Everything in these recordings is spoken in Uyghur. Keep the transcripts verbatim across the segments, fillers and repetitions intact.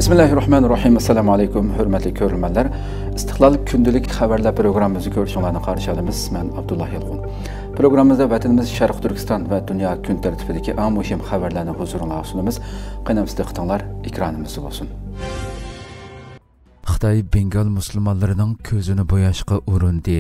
بىسمىللاھىررەھمانىررەھىم. ئەسسالامۇ ئەلەيكۇم، ھۆرمەتلىك كۆرۈرمەنلەر. ئىستىقلال كۈندىلىك خەۋەرلەر پروگراممىمىزنى كۆرۈشۈڭلارنى قارشى ئالىمىز. مەن ئابدۇللا يالقۇن. پروگراممىمىزدا ۋەتىنىمىز شەرقىي تۈركىستان ۋە دۇنيا كۈن تەرتىپىدىكى ئەڭ مۇھىم خەۋەرلەرنى ھۇزۇرۇڭلارغا سۇنىمىز. قېنى ئەمىسە دىققىتىڭلار ئېكرانىمىزدا بولسۇن. خىتاي بېنگال مۇسۇلمانلىرىنىڭ كۆزىنى بوياشقا ئۇرۇندى.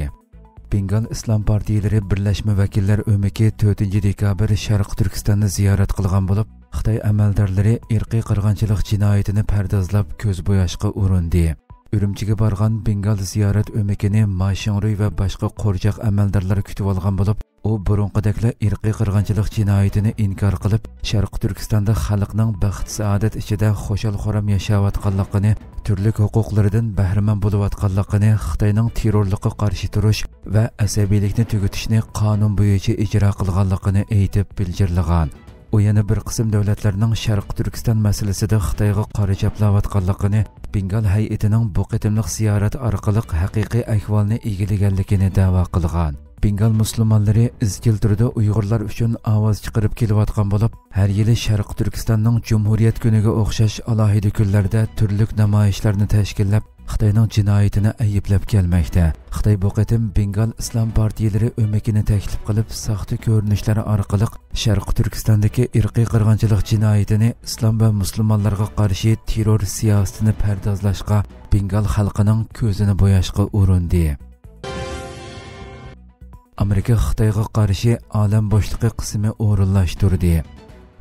بېنگال ئىسلام پارتىيىلىرى بىرلەشمە ۋەكىللەر ئۆمىكى تۆتىنچى دېكابىر شەرقىي تۈركىستاننى زىيارەت قىلغان بولۇپ، خىتاي ئەمەلدارلىرى ئىرقىي قىرغىنچىلىق جىنايىتىنى پەردازلاپ كۆز بوياشقا ئۇرۇندى. ئۈرۈمچىگە بارغان بېنگال زىيارەت ئۆمىكىنى ما شىڭرۇي ۋە باشقا قورچاق ئەمەلدارلىرى كۈتۈۋالغان بولۇپ، ئۇ بۇرۇنقىدەكلا ئىرقىي قىرغىنچىلىق جىنايىتىنى ئىنكار قىلىپ، شەرقىي تۈركىستاندا خەلقنىڭ بەخت-سائادەت ئىچىدە خۇشال-خۇرام ياشاۋاتقانلىقىنى، تۈرلۈك ھوقۇقلىرىدىن بەھرىمەن بولۇۋاتقانلىقىنى، خىتاينىڭ تېررورلۇققا قارشى تۇرۇش ۋە ئەسەبىيلىكنى تۈگىتىشنى قانۇن بويىچە ئىجرا قىلغانلىقىنى ئېيتىپ بىلجىرلىغان. ئۇ يەنە بىر قىسىم دۆلەتلەرنىڭ شەرقىي تۈركىستان مەسىلىسىدە خىتايغا قارا چاپلاۋاتقانلىقىنى، بېنگال ھەيئىتىنىڭ بۇ قېتىملىق زىيارەت ئارقىلىق ھەقىقىي ئەھۋالنى ئىگىلىگەنلىكىنى دەۋا قىلغان. بېنگال مۇسۇلمانلىرى ئىزچىل تۈردە ئۇيغۇرلار ئۈچۈن ئاۋاز چىقىرىپ كېلىۋاتقان بولۇپ، ھەر يىلى شەرقىي تۈركىستاننىڭ جۇمھۇرىيەت كۈنىگە ئوخشاش ئالاھىدە كۈنلەردە تۈرلۈك نامايىشلارنى تەشكىللەپ، خىتاينىڭ جىنايىتىنى ئەيىبلەپ كەلمەكتە. خىتاي بۇ قېتىم بېنگال ئىسلام پارتىيىلىرى ئۆمىكىنى تەكلىپ قىلىپ، ساختا كۆرۈنۈشلەر ئارقىلىق شەرقىي تۈركىستاندىكى ئىرقىي قىرغىنچىلىق جىنايىتىنى ئىسلام ۋە مۇسۇلمانلارغا قارشى تېررور سىياسىتىنى پەردازلاشقا، بېنگال خەلقىنىڭ كۆزىنى بوياشقا ئۇرۇندى. ئامېرىكا خىتايغا قارشى ئالەم بوشلۇقى قىسمى ئورۇنلاشتۇردى.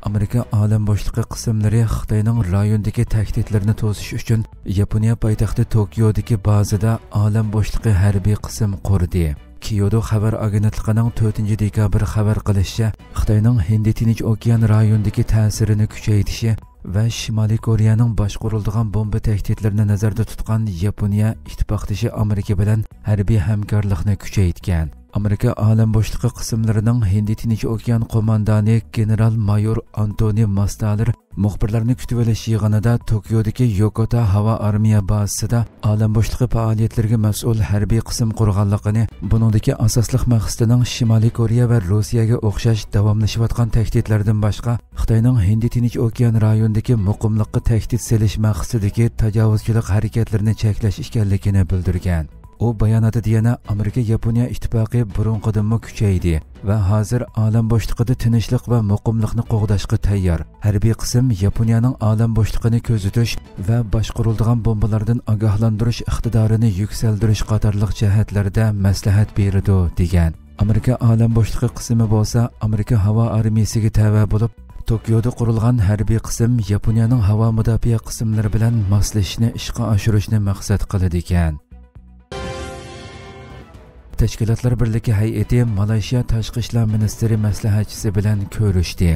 ئامېرىكا ئالەم بوشلۇقى قىسىملىرى خىتاينىڭ رايوندىكى تەھدىتلىرىنى توسۇش ئۈچۈن ياپونىيە پايتەختى توكيودىكى بازىدا ئالەم بوشلۇقى ھەربىي قىسىم قۇردى. كيودو خەۋەر ئاگېنتلىقىنىڭ تۆتىنچى دېكابىر خەۋەر قىلىشىچە، خىتاينىڭ ھىندى تىنچ ئوكيان رايونىدىكى تەسىرىنى كۈچەيتىشى ۋە شىمالىي كورېيەنىڭ باشقۇرۇلىدىغان بومبا تەھدىتلىرىنى نەزەردە تۇتقان ياپونىيە ئىتتىپاقدىشى ئامېرىكا بىلەن ھەربىي ھەمكارلىقنى كۈچەيتكەن. ئامېرىكا ئالەم بوشلۇقى قىسىملىرىنىڭ ھىندى تىنچ ئوكيان قوماندانى گېنېرال مايور ئانتونى ماستالېر مۇخبىرلارنى كۈتۈۋېلىش يىغىنىدا توكيودىكى يوكوتا ھاۋا ئارمىيە بازىسىدا ئالەم بوشلۇقى پائالىيەتلىرىگە مەسئۇل ھەربىي قىسىم قۇرغانلىقىنى، بۇنىڭدىكى ئاساسلىق مەقسىتىنىڭ شىمالىي كورېيە ۋە روسىيەگە ئوخشاش داۋاملىشىۋاتقان تەھدىتلەردىن باشقا، خىتاينىڭ ھىندى تىنچ ئوكيان رايونىدىكى مۇقىملىققا تەھدىت سېلىش مەقسىتىدىكى تاجاۋۇزچىلىق ھەرىكەتلىرىنى چەكلەش ئىكەنلىكىنى بىلدۈرگەن. ئۇ باياناتىدا يەنە ئامېرىكا ياپونىيە ئىتتىپاقى بۇرۇنقىدىنمۇ كۈچەيدى ۋە ھازىر ئالەم بوشلۇقىدا تىنچلىق ۋە مۇقىملىقنى قوغداشقا تەييار. ھەربىي قىسىم ياپونىيەنىڭ ئالەم بوشلۇقىنى كۆزىتىش ۋە باشقۇرۇلىدىغان بومبىلاردىن ئاگاھلاندۇرۇش ئىقتىدارىنى يۈكسەلدۈرۈش قاتارلىق جەھەتلەردە مەسلىھەت بېرىدۇ، دېگەن. ئامېرىكا ئالەم بوشلۇقى قىسمى بولسا ئامېرىكا ھاۋا ئارمىيىسىگە تەۋە بولۇپ، توكيودا قۇرۇلغان ھەربىي قىسىم ياپونىيەنىڭ ھاۋا مۇداپىئە قىسىملىرى بىلەن ماسلىشىشنى ئىشقا ئاشۇرۇشنى مەقسەت قىلىدىكەن. تەشكىلاتلار بىرلىكى ھەيئىتى مالايشىيا تاشقى ئىشلار مىنىستىرى مەسلىھەتچىسى بىلەن كۆرۈشتى.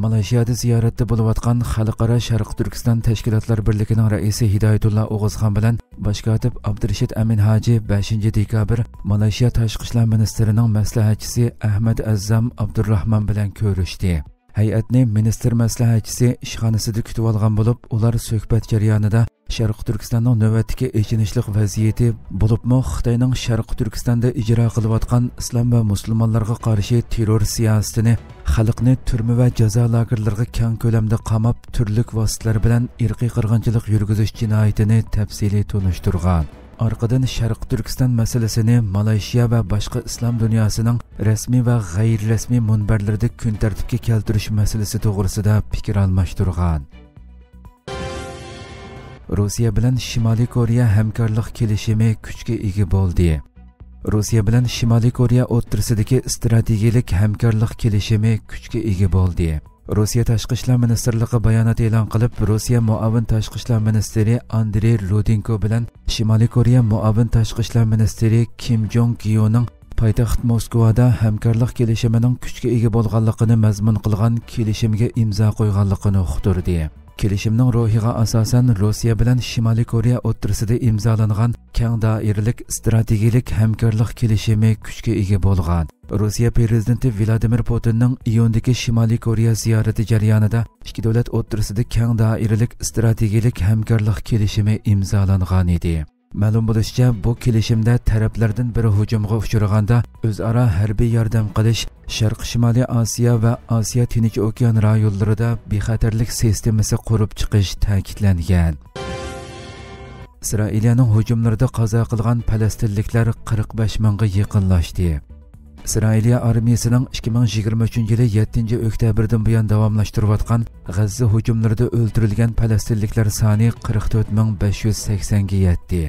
مالايشىيادا زىيارەتتە بولۇۋاتقان خەلقئارا شەرقىي تۈركىستان تەشكىلاتلار بىرلىكىنىڭ رەئىسى ھىدايەتۇللا ئوغۇزخان بىلەن باش كاتىپ ئابدۇرېشىت ئەمىنھاجى بەشىنچى دېكابىر مالايشىيا تاشقى ئىشلار مىنىستىرىنىڭ مەسلىھەتچىسى ئەھمەد ئەززام ئابدۇرراھمان بىلەن كۆرۈشتى. ھەيئەتنى مىنىستىر مەسلىھەتچىسى ئىشخانىسىدا كۈتۈۋالغان بولۇپ، ئۇلار سۆھبەت جەريانىدا شەرقىي تۈركىستاننىڭ نۆۋەتتىكى ئېچىنىشلىق ۋەزىيىتى، بولۇپمۇ خىتاينىڭ شەرقىي تۈركىستاندا ئىجرا قىلىۋاتقان ئىسلام ۋە مۇسۇلمانلارغا قارشى تېررور سىياسىتىنى، خەلقنى تۈرمە ۋە جازا لاگېرلىرىغا كەڭ كۆلەمدە قاماپ، تۈرلۈك ۋاسىتىلەر بىلەن ئىرقىي قىرغىنچىلىق يۈرگۈزۈش جىنايىتىنى تەپسىلىي تونۇشتۇرغان. ئارقىدىن شەرقىي تۈركىستان مەسىلىسىنى مالايشىيا ۋە باشقا ئىسلام دۇنياسىنىڭ رەسمىي ۋە غەيرىي رەسمىي مۇنبەرلىرىدە كۈن تەرتىپكە كەلتۈرۈش مەسىلىسى توغرىسىدا پىكىر ئالماشتۇرغان. روسىيە بىلەن شىمالىي كورېيە ھەمكارلىق كېلىشىمى كۈچكە ئىگە بولدى. روسىيە بىلەن شىمالىي كورېيە ئوتتۇرىسىدىكى ئىستراتېگىيىلىك ھەمكارلىق كېلىشىمى كۈچكە ئىگە بولدى. روسىيە تاشقى ئىشلار مىنىستىرلىقى بايانات ئېلان قىلىپ، روسىيە مۇئاۋىن تاشقى ئىشلار مىنىستىرى ئاندرېي رودېنكو بىلەن شىمالىي كورېيە مۇئاۋىن تاشقى ئىشلار مىنىستىرى كىم جوڭ گيونىڭ پايتەخت موسكۋادا ھەمكارلىق كېلىشىمىنىڭ كۈچكە ئىگە بولغانلىقىنى مەزمۇن قىلغان كېلىشىمگە ئىمزا قويغانلىقىنى ئۇقتۇردى. كېلىشىمنىڭ روھىغا ئاساسەن، روسىيە بىلەن شىمالىي كورېيە ئوتتۇرىسىدا ئىمزالانغان كەڭ دائىرىلىك ئىستراتېگىيىلىك ھەمكارلىق كېلىشىمى كۈچكە ئىگە بولغان. روسىيە پىرېزىدېنتى ۋلادىمىر پۇتىننىڭ ئىيۇندىكى شىمالىي كورېيە زىيارىتى جەريانىدا ئىككى دۆلەت ئوتتۇرىسىدا كەڭ دائىرىلىك ئىستراتېگىيىلىك ھەمكارلىق كېلىشىمى ئىمزالانغانىدى. مەلۇم بولۇشىچە، بۇ كېلىشىمدە تەرەپلەردىن بىرى ھۇجۇمغا ئۇچرىغاندا ئۆزئارا ھەربىي ياردەم قىلىش، شەرقىي شىمالىي ئاسىيا ۋە ئاسىيا تىنچ ئوكيان رايونلىرىدا بىخەتەرلىك سىستېمىسى قۇرۇپ چىقىش تەكىتلەنگەن. ئىسرائىلىيەنىڭ ھۇجۇملىرىدا قازا قىلغان پەلەستىنلىكلەر قىرىق بەش مىڭغا يېقىنلاشتى. ئىسرائىلىيە ئارمىيىسىنىڭ ئىككى مىڭ يىگىرمە ئۈچىنچى يىلى يەتتىنچى ئۆكتەبىردىن بۇيان داۋاملاشتۇرۇۋاتقان غەززە ھۇجۇملىرىدا ئۆلتۈرۈلگەن پەلەستىنلىكلەر سانى قىرىق تۆت مىڭ بەش يۈز سەكسەنگە يەتتى.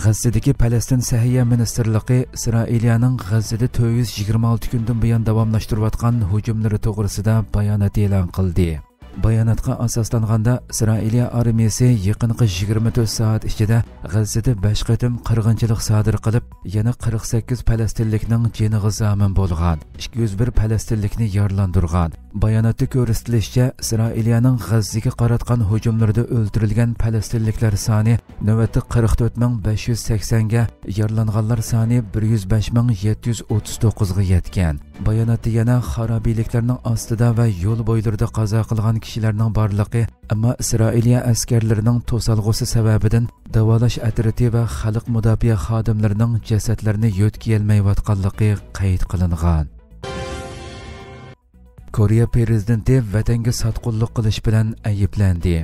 غەززىدىكى پەلەستىن سەھىيە مىنىستىرلىقى ئىسرائىلىيەنىڭ غەززىدە تۆت يۈز يىگىرمە ئالتە كۈندىن بۇيان داۋاملاشتۇرۇۋاتقان ھۇجۇملىرى توغرىسىدا بايانات ئېلان قىلدى. باياناتقا ئاساسلانغاندا، ئىسرائىلىيە ئارمىيىسى يېقىنقى يىگىرمە تۆت سائەت ئىچىدە غەززىدە بەش قېتىم قىرغىنچىلىق سادىر قىلىپ، يەنە قىرىق سەككىز پەلەستىنلىكنىڭ جېنىغا زامىن بولغان، ئىككى يۈز بىر پەلەستىنلىكنى يارىلاندۇرغان. باياناتتا كۆرسىتىلىشىچە، ئىسرائىلىيەنىڭ غەززىگە قاراتقان ھۇجۇملىرىدا ئۆلتۈرۈلگەن پەلەستىنلىكلەر سانى نۆۋەتتە قىرىق تۆت مىڭ بەش يۈز سەكسەنگە، يارىلانغانلار سانى بىر يۈز بەش مىڭ يەتتە يۈز ئوتتۇز توققۇزغا يەتكەن. باياناتتا يەنە خارابىلىكلەرنىڭ ئاستىدا ۋە يول بويلىرىدا قازا قىلغان كىشىلەرنىڭ بارلىقى، ئەمما ئىسرائىلىيە ئەسكەرلىرىنىڭ توسالغۇسى سەۋەبىدىن داۋالاش ئەترىتى ۋە خەلق مۇداپىئە خادىملىرىنىڭ جەسەتلىرىنى يۆتكىيەلمەيۋاتقانلىقى قەيت قىلىنغان. كورېيە پىرېزىدېنتى ۋەتەنگە ساتقۇنلۇق قىلىش بىلەن ئەيىبلەندى.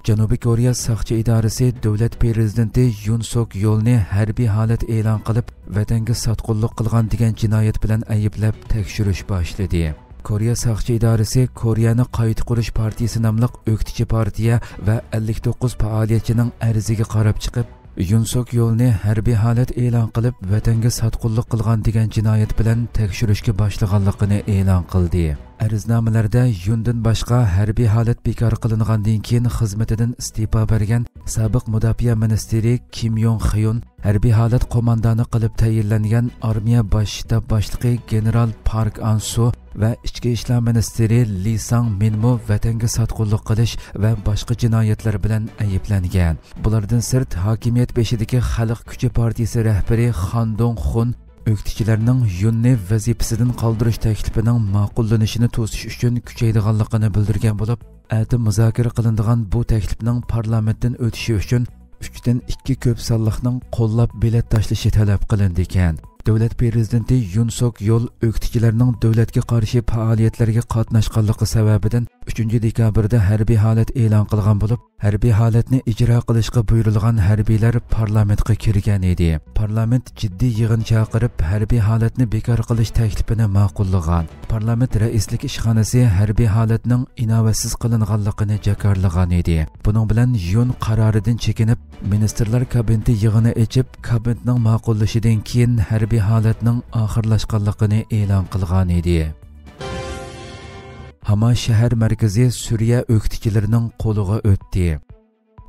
جەنۇبىي كورېيە ساقچى ئىدارىسى دۆلەت پىرېزىدېنتى يۇن سوك يولنى ھەربىي ھالەت ئېلان قىلىپ، ۋەتەنگە ساتقۇنلۇق قىلغان دېگەن جىنايەت بىلەن ئەيىبلەپ تەكشۈرۈش باشلىدى. كورېيە ساقچى ئىدارىسى كورېيەنى قايتا قۇرۇش پارتىيىسى ناملىق ئۆكتىچى پارتىيە ۋە ئەللىك توققۇز پائالىيەتچىنىڭ ئەرزىگە قاراپ چىقىپ، يۇن سوك يولنى ھەربىي ھالەت ئېلان قىلىپ، ۋەتەنگە ساتقۇنلۇق قىلغان دېگەن جىنايەت بىلەن تەكشۈرۈشكە باشلىغانلىقىنى ئېلان قىلدى. ئەرزنامىلەردە يۇندىن باشقا ھەربىي ھالەت بىكار قىلىنغاندىن كېيىن خىزمىتىدىن ئىستېپا بەرگەن سابىق مۇداپىئە مىنىستىرى كىم يوڭ خيون، ھەربىي ھالەت قوماندانى قىلىپ تەيىنلەنگەن ئارمىيە باش شتاب باشلىقى گېنېرال پارك ئان سۇ ۋە ئىچكى ئىشلار مىنىستىرى لى ساڭ مىنمۇ ۋەتەنگە ساتقۇنلۇق قىلىش ۋە باشقا جىنايەتلەر بىلەن ئەيىبلەنگەن. بۇلاردىن سىرت، ھاكىمىيەت بېشىدىكى خەلق كۈچى پارتىيىسى رەھبىرى خان دۇڭ خۇن ئۆكتىچىلەرنىڭ يۇننى ۋەزىپىسىدىن قالدۇرۇش تەكلىپىنىڭ ماقۇللىنىشىنى توسۇش ئۈچۈن كۈچەيدىغانلىقىنى بىلدۈرگەن بولۇپ، ئەتە مۇزاكىرە قىلىنىدىغان بۇ تەكلىپنىڭ پارلامېنتتىن ئۆتۈشى ئۈچۈن ئۈچتىن ئىككى كۆپ سانلىقنىڭ قوللاپ بېلەت تاشلىشى تەلەپ قىلىندىكەن. دۆلەت پىرېزىدېنتى يۇن سوك يول ئۆكتىچىلەرنىڭ دۆلەتكە قارشى پائالىيەتلەرگە قاتناشقانلىقى سەۋەبىدىن ئۈچىنچى دېكابىردا ھەربىي ھالەت ئېلان قىلغان بولۇپ، ھەربىي ھالەتنى ئىجرا قىلىشقا بۇيرۇلغان ھەربىيلەر پارلامېنتقا كىرگەن ئىدى. پارلامېنت جىددىي يىغىن چاقىرىپ، ھەربىي ھالەتنى بىكار قىلىش تەكلىپىنى ماقۇللىغان. پارلامېنت رەئىسلىك ئىشخانىسى ھەربىي ھالەتنىڭ ئىناۋەتسىز قىلىنغانلىقىنى جاكارلىغان ئىدى. بۇنىڭ بىلەن يۇن قارارىدىن چېكىنىپ، مىنىستىرلار كابىنېتى يىغىنى ئېچىپ، كابىنېتنىڭ ماقۇللىشىدىن كېيىن ھەربىي ھالەتنىڭ ئاخىرلاشقانلىقىنى ئېلان قىلغان ئىدى. ھاما شەھەر مەركىزى سۈرىيە ئۆكتىچىلىرىنىڭ قولىغا ئۆتتى.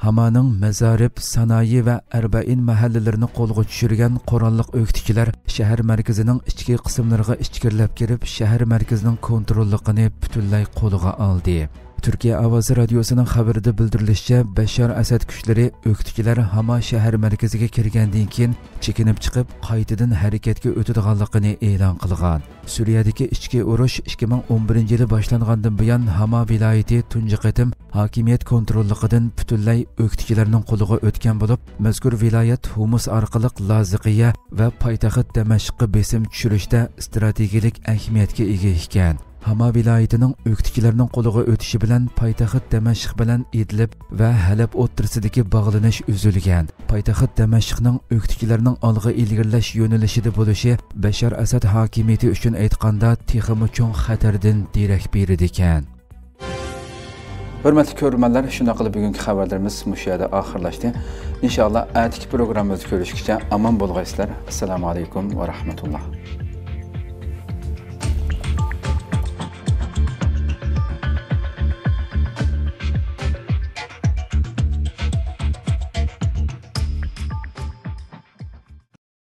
ھامانىڭ مەزارىپ، سانايى ۋە ئەربەئىن مەھەللىلىرىنى قولغا چۈشۈرگەن قوراللىق ئۆكتىچىلەر شەھەر مەركىزىنىڭ ئىچكى قىسىملىرىغا ئىچكىرىلەپ كىرىپ، شەھەر مەركىزىنىڭ كونتروللۇقىنى پۈتۈنلەي قولىغا ئالدى. تۈركىيە ئاۋازى رادىيوسىنىڭ خەۋىرىدە بىلدۈرۈلۈشىچە، بەشار ئەسەد كۈچلىرى ئۆكتىچىلەر ھاما شەھەر مەركىزىگە كىرگەندىن كېيىن چېكىنىپ چىقىپ، قايتىدىن ھەرىكەتكە ئۆتىدىغانلىقىنى ئېلان قىلغان. سۈرىيەدىكى ئىچكى ئۇرۇش ئىككى مىڭ ئون بىرىنچى يىلى باشلانغاندىن بۇيان، ھاما ۋىلايىتى تۇنجى قېتىم ھاكىمىيەت كونتروللۇقىدىن پۈتۈنلەي ئۆكتىچىلەرنىڭ قولىغا ئۆتكەن بولۇپ، مەزكۇر ۋىلايەت ھۇمۇس ئارقىلىق لازىقىيە ۋە پايتەخت دەمەشققە بېسىم چۈشۈرۈشتە ئىستراتېگىيەلىك ئەھمىيەتكە ئىگە ئىكەن. ھاما ۋىلايىتىنىڭ ئۆكتىچىلەرنىڭ قولىغا ئۆتۈشى بىلەن پايتەخت دەمەشق بىلەن ئىدلىب ۋە ھەلەب ئوتتۇرىسىدىكى باغلىنىش ئۈزۈلگەن. پايتەخت دەمەشقنىڭ ئۆكتىچىلەرنىڭ ئالغا ئىلگىرىلەش يۆنىلىشىدە بولۇشى بەشار ئەسەد ھاكىمىيىتى ئۈچۈن ئېيتقاندا تېخىمۇ چوڭ خەتەردىن دېرەك بېرىدىكەن. ھۆرمەتلىك كۆرۈرمەنلەر، شۇنداق قىلىپ بۈگۈنكى خەۋەرلىرىمىز مۇشۇ يەردە ئاخىرلاشتى. ئىنشائاللا، ئەتىكى پروگراممىمىزدا كۆرۈشكىچە ئامان بولغايسىلەر. ئەسسالامۇ ئەلەيكۇم ۋە رەھمەتۇللا.